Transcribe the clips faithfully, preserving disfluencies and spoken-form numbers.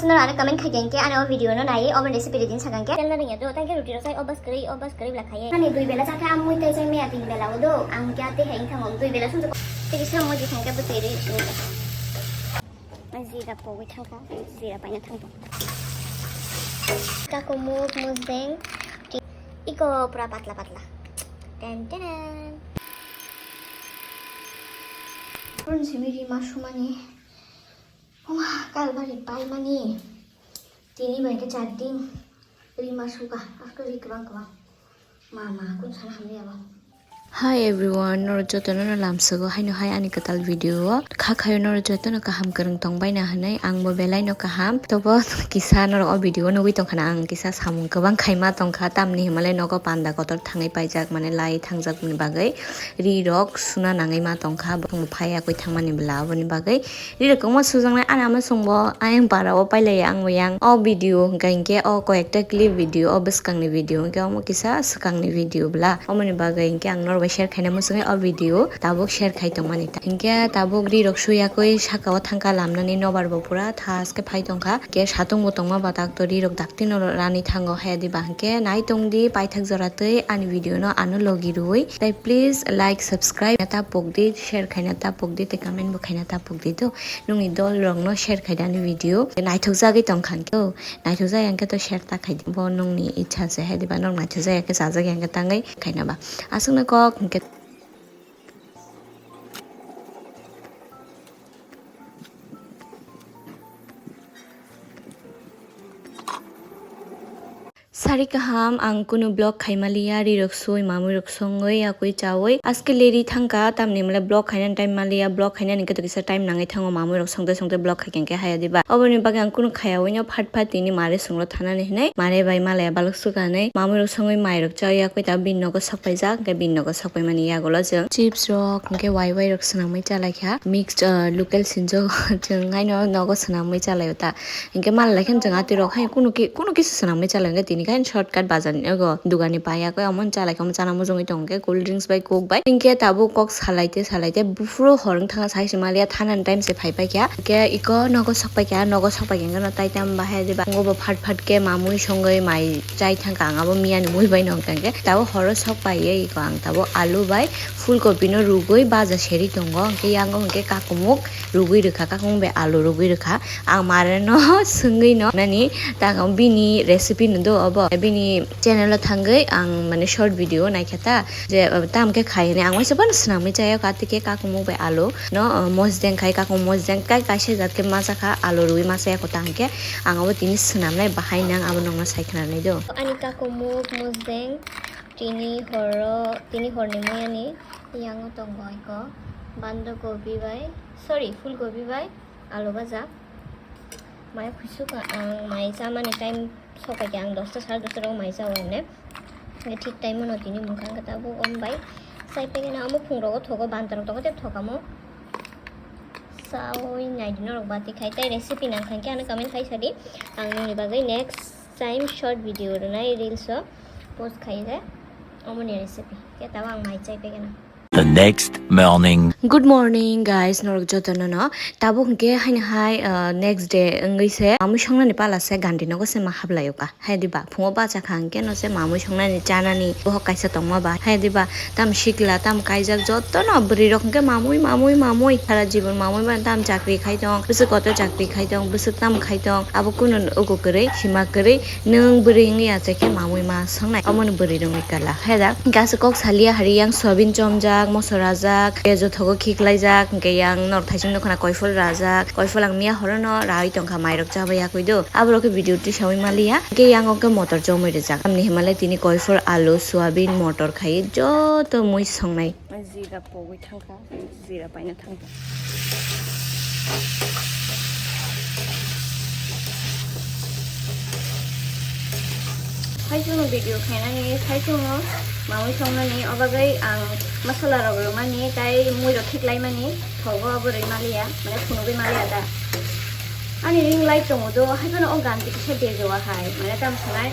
Swnaro ano comment khai khe ani o video no nai, obo recipe din sakang khe. Channel ringya do, tang khe ruti rok sai, obas kwrwi, obas kwrwi bla khaiye. Ani dui bela chakha, amui tai chai maya tin bela o do, ang kya te hai thang dui bela sunjuk. Te kisa mo di thang khe bwtwi rwi sini. Jira pogwi thang kha, jira paina thang kha. Kakumuk, mosdeng, iko pura patla patla. Ten tenen. Pun simi rima sumani. Wah, kalbari paimani. Tini bai khe char din rima suka, asko ri kwbang kwbang. Ma, ma, kun sana hamya ba. Hi everyone, norok jotono no lamsogo haino hai ani kwtal video o. Kha khayo norok jotono kaham kwrwng tongbaina hinwi, ang bo belai no kaham. Tobo kisa norok o video o nugwi tongkha na, ang kisa samung kwbang khaima tongkha, tamni himalai nogo panda kotor thangwi paijak, mane lai thangjak ni bagwi ri rok suna nangwi ma tongkha, bo phai yakwi thangmani bwla, oboni bagwi. Ri rok kwbangma sujaknai, ani ama chwngbo ayang para o pailaiya, ang bo yang. O video hwnkha hinkhe o koyekta clip video, o bwskangni video hwnkhe omo kisa swkangni video bwla. Omoni bagwi hinkhe ang norok bai share khaina muchungwi o video tabuk share khai tongmani ta. Hinkhe tabuk ri rok suyakwi saka o thangkha lamnani nobar bo pura thas khe phai tongkha. Hinkhe satung bo tongma batak to ri rok daktino rani thango haya diba hinkhe nai tongdi paithak jora twi ani video no ano logi rwui. Tai please like, subscribe na ta pokdi, share khaina ta pokdi, tei comment bo khaina ta pokdi do. Nungni dol rok no share khai dani video. Naithok jagwi tong kha hwnkhe o. Naithok jagwi hwnkhe to share ta khai di. Bo nungni ichha se hai diba, nok naithok jagwi hwnkhe chajak ya hwnkhe tangwi khaina ba. Aswk no kok hwnkhe. Sari kaham, ang kunu vlog khai maliya, ri rok sui, mamui rok songwi, yakui chaui. Aske leri thangka, tamni male vlog khaina time maliya, vlog khaina ni keto kisa time nangwi thango, mamui rok songte songte vlog khai kengke haya diba. Oboni bagwi ang kunu khaya wino phat phat tini mare songlo thanani hinwi, mare bai malaya balok sukanwi, mamui rok songwi mai rok chaui yakui ta bin nogo sok paijak, hwnkhe bin nogo sok paimani yagulo chwng chips rok, hwnkhe wai wai rok swnamwi chalaikha, mix, ah, local sinjo chwng haino nogo swnamwi chalaio ta. Hinkhe mala laikhe chwng atwi rok hai kunu ki-, kunu kisu swnamwi chala hinkhe tini khe shortcut bazar ni ogo dugani pai yakhe omo chalai khe omo chana mujungwi tongo khe cool drinks bai coke bai. Hinkhe tabuk kok salaite salaite buphuru hor wng thangkha sai se maliya thanani time se phai paikha. Hinkhe iko nogo sok paikha, nogo sok paikha hinkhe no tai tam bahai diba. Tongo bo phat phat khe mamui songwi mai chai thangkha ang abo miyani mui bai nong kha hinkhe tabuk horo sok paiye iko ang tabuk alu bai phul kopi no rugwi baja seri tongo hinkhe yango hinkhe kakumuk rugwi rwkha, kakumuk bai alu rugwi rwkha. Ang mare no swngwi no nani ta bini recipe no do obo. Bini channel o thangwi ang mane short video naikha ta je, uh, tam khe khai hinwi ang waisa phano swnamwi chaya kha, tei khe kakumuk bai alu no, uh, mosdeng khai, kakumuk mosdeng kai kaisa jat khe masa kha, alu rwi masa ya kho ta hinkhe ang abo tini swnamnai bahai nang abo nongno sai khna nai do. Ani kakumuk mosdeng tini horo, tini horni mui ani yango tongo iko banda kobi bai, sorry, phul kobi bai. Alu bhajak. Mai khusuk ang mai chamani time sokai khe ang dosta sare dosta rogo mai chao hwnwi. Thik time o no tini mungkha wngkha tabuk om bai. Chai pegena omo phung rogo thogo banta rok tongo tei thokamo. Chaui naidi norok bati khai tei recipe nang khankhe ano comment khai sadi. Ang nini bagwi next time short video rwnai reels o post khai khe omoni recipe. Khe tabuk ang mai chai pegena. The next morning. Good morning, guys, norok jotono no. Tabuk hwnkhe haino hai, uh, next day wngwi se mamui songnani pala se gandhi nogo se ma hablai o ka. Hai diba, phungo bacha kha hwnkhe no se mamui songnani chanani bohok kaisa tongma ba. Hai diba, tam sikla, tam kaijak jotono bwrwi rok hwnkhe mamui, mamui, mamui. Sara jibon mamui ba tam chakri khai tong, bwswk kotor chakri khai tong, bwswk tam khai tong. Abo kunu ugo kwrwi, sima kwrwi. Nwng bwrwi wngwi achai khe mamui ma swngnai, omono bwrwi rwngwi kala. Heda, hwnkhe aswk kok salia hari yang soyabin chomjak, moso rajak, tei jothogo khiklaijak, hwnkhe yang norok thaising nukha na koiphol rajak, koiphol ang miya horono raui tongkha mairok chabai yakui do. Aborok khe video twi saui maliya, hwnkhe yang o khe motor chomwi rijak. Tamni himalai tini koiphol, alu, soyabin, motor khai joto mui songnai. Jira pogwi thangkha, jira paina thangkha. Phaichwngno video khainani, phaichwngno mamui songnani, o bagwi ang masala rok rwmani, tai mui rok khiklaimani, thogo abo rwi maliya, mane phunugwi maliya da. Ani ring light tongo do, haiphano o ganti kisa bejoa hai, mane tamo sanai.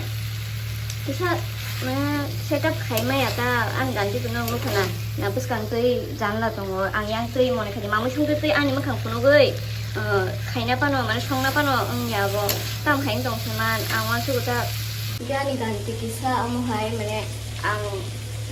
Kisa, mane, setup khai maya ta, ang ganti tongno nukha na, na bwskang twi janla tongo, ang yang twi mone khaidi, mamui songtwi twi ani mwkhang phunugwi, Ah, khaina pano, mane songna pano wngya bo. Tam khaina tong se man, ang uansuk ta. Gani ganti kisa amo hai, mane ang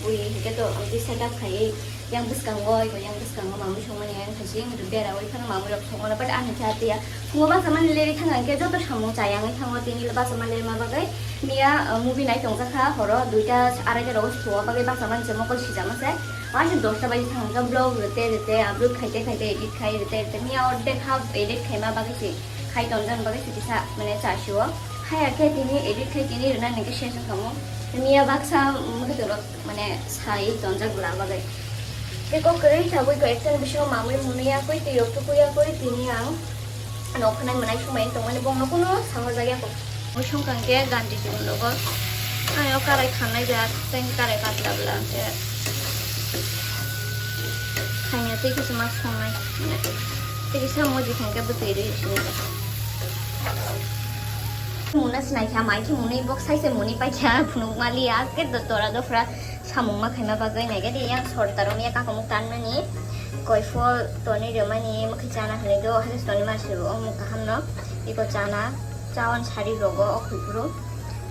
bui hingke to, ang tisa gap khai, yang bwskango, iko yang bwskango mamui songmani, yang khaisi, wngkha bera oi phano mamui rok songmani, but ani cha tiya. Phungo basa mani leri thang hingke joto samung chayangwi thango, tini basa mani lerma bagwi. Miya, ah, movie nai tongjakha, horo duita arai ta rogo phungo bagwi basa mani se mokol sijama se. Waisa dosta baji thang hingke vlog rete rete, upload khaite khaite, edit khai rete rete. Miya ordek half edit khaima bagwi se. Khai tonjak bagwi se kisa, mane, chasio. Haya khe tini edit khai tini rwna nangkhe session kamo. Miya baksa, mm, mwkhwtwrok, mane, sai tonjak bwla bagwi. Tei kok kwrwi tabwi kok ekta ni bisingo mamwi mwnwi yakwi twi rok tukui yakwi tini ang nok khwnai mwnai sumai tongmani bongno kuno sahorjak yakho. Mui songkang khe ganti chikon rogo. Ani o karai khanai jak, tei karai patla bwla khe. Khaina tei kisa ma songnai. Tei kisa moji khankhe bwtwi rwi sini. Muna sinai kha, mai khe muni bok sai se muni pai kha, phunuk mali ya, ke do tora dofra samung ma khaima bagwi nai gadi yang sor taro miya kakomuk tan mani, koi phol toni rwmani, mukhi chana hwnwi do, halis toni ma se o muk kaham no, iko chana, chawan sari rogo o khuiphuru.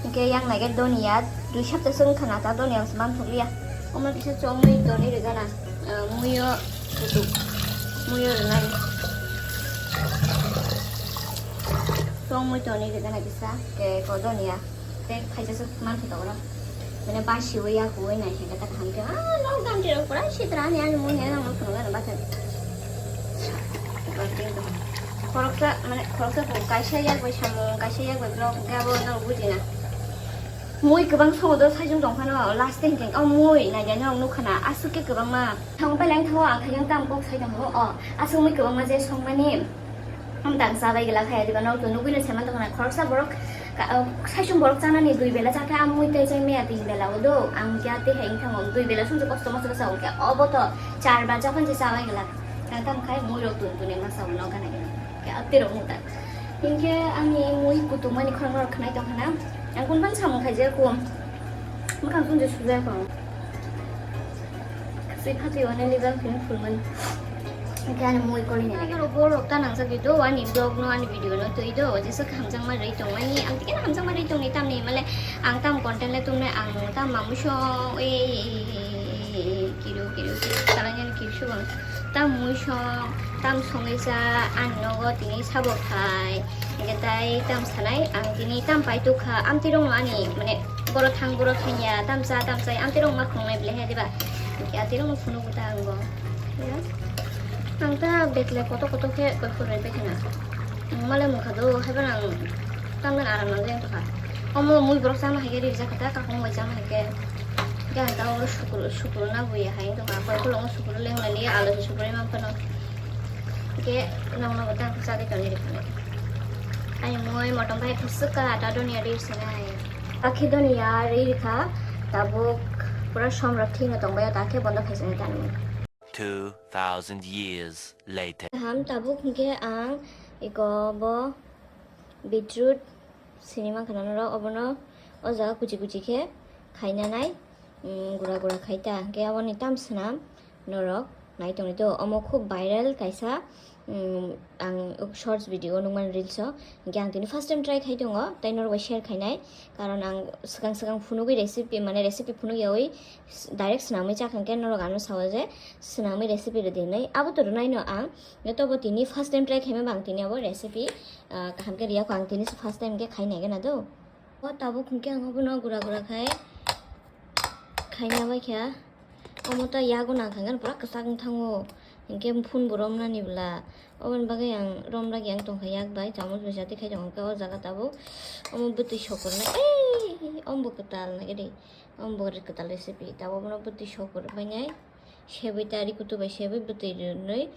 Hingke yang nai gadi doniya, dui sapta se wngkha na ta doniya se manthok liya. Omo kisa chongwi toni rwgana, ah, muiyo kutuk, muiyo rwnai. Chongwi toni rwgana kisa, ke ko doniya. Tei khaisa se manthok oro. Mane basiwi ya huwi nai hingke ta kaham khe, ah, nok ganti rok pura sitra ani ani mui he nang phunukgana bathai. Khoroksa, mane, khoroksa bo kaisa yak bai samung, kaisa yak bai vlog, hingke abo no bujina. Mui kwbang songo do saichung tong phano, last day hingke, o mui naidi norok nukha na, aswk khe kwbangma. Thango belai thango, ang khaiyang tam kok sai tongmo, o, aswk mui kwbangma je songmani. Ang tang cha bai gela khaya diba, norok to nugui no se man tongkha na, khoroksa borok ka-, o, saichung borok chanani dui bela chakhe, a mui tei chai maya tin bela o do, ang kya tei hai wngkha mo, dui bela song kosto mosto khe sa o khe, obo to char ba jokhon se cha bai gela, ang tam khai mui rok tun tuni masa o no gana gana khe, a tei rok muta. Hinkhe ani mui kutung mani khorang rok khnai tongkha na, ang kun ban samung khai je kum, mwkhang tun je sujai kho. Sui phatwi wane legal film phulmani. Hingke ani mui koli ni. Aro borok ta nangsa di do ani vlog no ani video no twi do jesa hamjakma rei tongmani ang tikhe hamjakma rei tongni tamni male ang tam content le tongnai ang tam mamu song e kiru kiru kiru talangani kiru subang tam mui song tam songesa ani nogo tini sabo khai hingke tai tam sanai ang tini tam pai tukha amtwi rok no ani mane Boro thang, boro thang ya, tamsa, tamsa, ang tirong ma khongnai bele he, diba? Hingke a tirong phunuk ta ang bo. Ya. Ang ta bekle koto koto khe koi khuroi bekhe na. Ang male mukha do, haiba nang tamdan aram nang jeng tokha. Omo mui borok chama hai khe rijak kha ta, kakung bai chama hai khe. Hingke ang ta oro sukuru, sukuru na buya hai wng tokha. Koi khulungo sukuru leng lai liya, alo se sukuru ma phano. Hingke nong nogo ta ang cha de toni ri phano. Ani mui motom bai phasuk ka, ta doni adi sinai. Akhe doniya rwi rikha, tabuk pura somrok thwino tongbaio, takhe bondo khaisani tanwi. Two thousand years later. Ham tabuk hwnkhe ang iko bo beetroot sini mankha norok, obono o jaga kuchi kuchi khe khainanai, mm, gura gura khai ta, hwnkhe aboni tam swnam. Norok nai tongni to, omo khub viral kaisa, um, ang shorts video o nukmani reels o, hingke ang tini first time try khai tongo, tei norok bai share khainai, karon ang swkang swkang phunugwi recipe, mane recipe phunuk yawi direct swnamwi chakha, hingke norok ano sao je swnamwi recipe rwdi hinwi, abo to rwnai no ang, joto bo tini first time try khaima bang tini abo recipe, ah, kaham khe riyakho, ang tini se first time khe khai nai gana do. O tabuk hwnkhe ang obono gura gura khai khaina bai kha. Omo ta yago nang kha pura kwchak wng thango. Hinkhe phone bo romnani bwla. Oboni bagwi ang romlak yang tongkha yak bai, chamus bai chati khai tongo o jaga tabuk. Omo bwtwi sokurna, ei, omo bo kwtal nai de. Omo bo kwtal recipe. Tabuk omono bwtwi sokur bai nai. Sebwi ta rikutu bai sebwi bwtwi rwnwi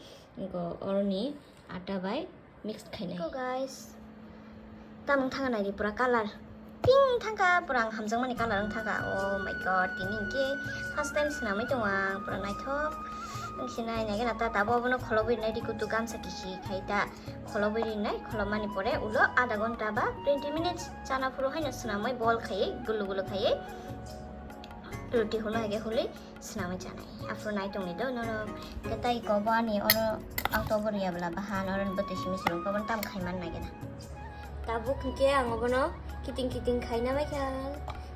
go oroni ata bai mix khainai. Eko guys, tamung thanga naidi pura color pink thangkha, pura ang hamjakmani color wng thangkha. Oh my god, tini hinkhe first time swnamwi tongo ang, pura naithok wngse nai. Naikhe na ta tabuk obono kholobwi rinai, rikutu gamsa kisi khai ta kholobwi rinai, kholobmani pore ulo adha ghonta ba twenty minutes chana phuru haino swnamwi bol khaiwi gulu gulu khaiwi. Roti holo hai khe holi swnamwi chanai. Aphuru nai tongni do norok. Khe tai iko bo ani oro auto bo riya bwla bahan oro bwtwi simi simi ko bo tam khai man nai khe da. Tabuk hinkhe ang obono kiting kiting khaina bai kha.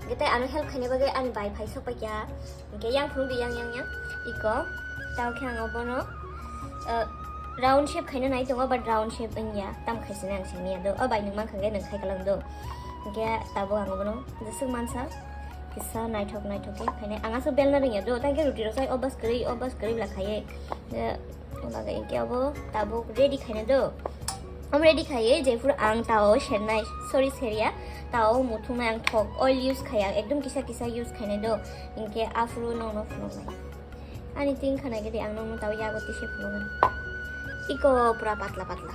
Hinkhe tai ano help khaina bagwi ani bai phai sok pai kha. Hinkhe yang phunuk di yang yang yang. Iko tao khe ang obono, uh, round shape khaina nai tongo, but round shape wngya. Tam khaisina ang simi ya do. O bai nwng mankha khe nwng khai kalang do. Hinkhe tabuk ang obono jeswk mansa kisa naithok naithok khe khainai. Ang aswk belna rwngya do. Tang khe roti rok sai obas kwrwi obas kwrwi bla khaiwi. Hinkhe Omo bagwi hinkhe obo tabuk ready khaina do. Omo ready khaiwi jephuru ang tao sernai, sorry, serya, tao muthungmai ang thok oil use khaiya, ekdom kisa kisa use khainai do. Hinkhe aphuru nokno phunuknai. Ani ting khana gede ang nokno tao yago tise phunuknai. Iko pura patla patla.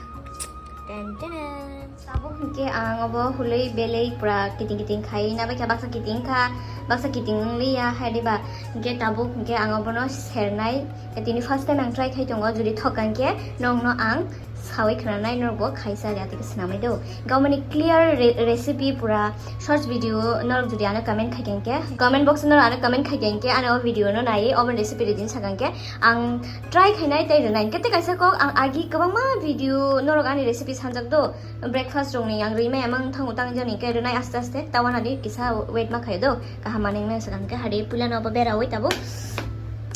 Ten ten. Tabuk hinkhe ang obo hulwi belai pura kiting kiting khai na bai kha, baksa kiting kha, baksa kiting wng liya hai diba. Hinkhe tabuk hinkhe ang obono sernai. Tini first time ang try khai tongo, jodi thok hinkhe nokno ang sawi khwnanai, norok bo khaisa ria tike swnamwi do. Gaboni clear re-, recipe pura short video norok jodi ano comment khai hinkhe, comment box o norok ano comment khai hinkhe, ano o video no nai obo recipe rijin saka hinkhe ang try khainai tei rwnai. Hinkhe tei kaisa kok ang agi kwbangma video norok ani recipe sanjak do. Breakfast rokni ang rwi maya mang thango tang jani khe rwnai aste aste. Tawana di kisa wait ma khayo do. Kaham manwi maya swkang khe hadi puila no bo bera wai tabuk.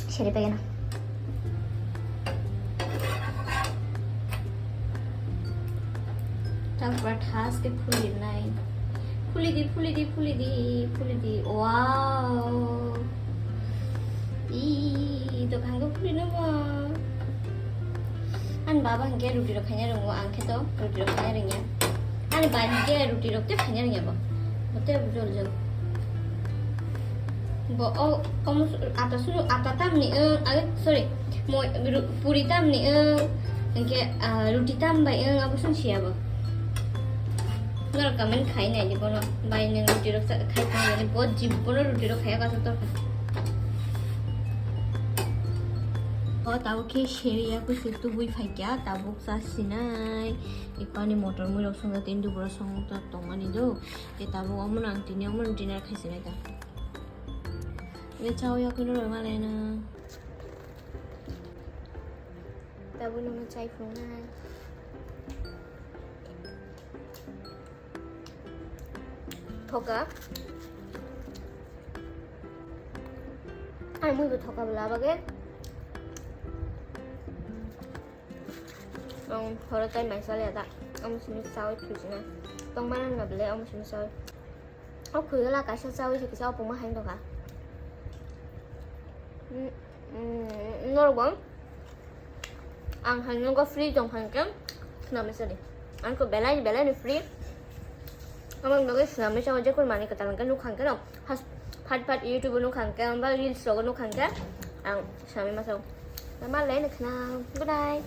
Seri pegena. Tang pura thas khe phuli nai. Phuli di, phuli di, phuli di, phuli di. Wow. Ih, dokan ko phuli no ba. Ani baba hinkhe roti rok khaina rwngo, ang khe to roti rok khaina rwngya. Ani bai hinkhe roti rok tei khaina rwngya bo. Bo tei jol jol. Bo o, omo su-, ata suru, ata tamni wng, age, sorry, mo-, ru-, puri tamni wng, hinkhe, ah, roti tam bai wng, abo sung siya bo. Norok comment khai nai di bono. Bai nwng roti rok sa-, khai tong nai di. Bo jibbono roti rok khaya kaisa torkha. O tabuk khe seriya kusu tubui phaikya, tabuk chasinai. Iko ani motor mui rok songja tei dubura songja tongmani do. Khe tabuk omono ang tini omono dinner khaisinai ta. Be chao ya kuno roi malai na. Tabuk nono chai phunuknai. Thoka. Ani mui bo thoka bwla bagwi. Ang horo tai mai chaliya da. Omo simi chawi thujina. Tongmana na bwle omo simi chawi. O khuyla kaisa chawi se kisa opuma hai tongkha. Mm, mm, norok bo ang hai nogo free tong khan khe khna masa di. Ang ko belai belai ni free. Amang bagwi khna masa o je kur mani kwtal khe nuk khan khe no. Has phat phat YouTube nuk khan khe, ba reels rogo nuk khan khe. Ang sami masa o. Ma lai ni khna. Good night.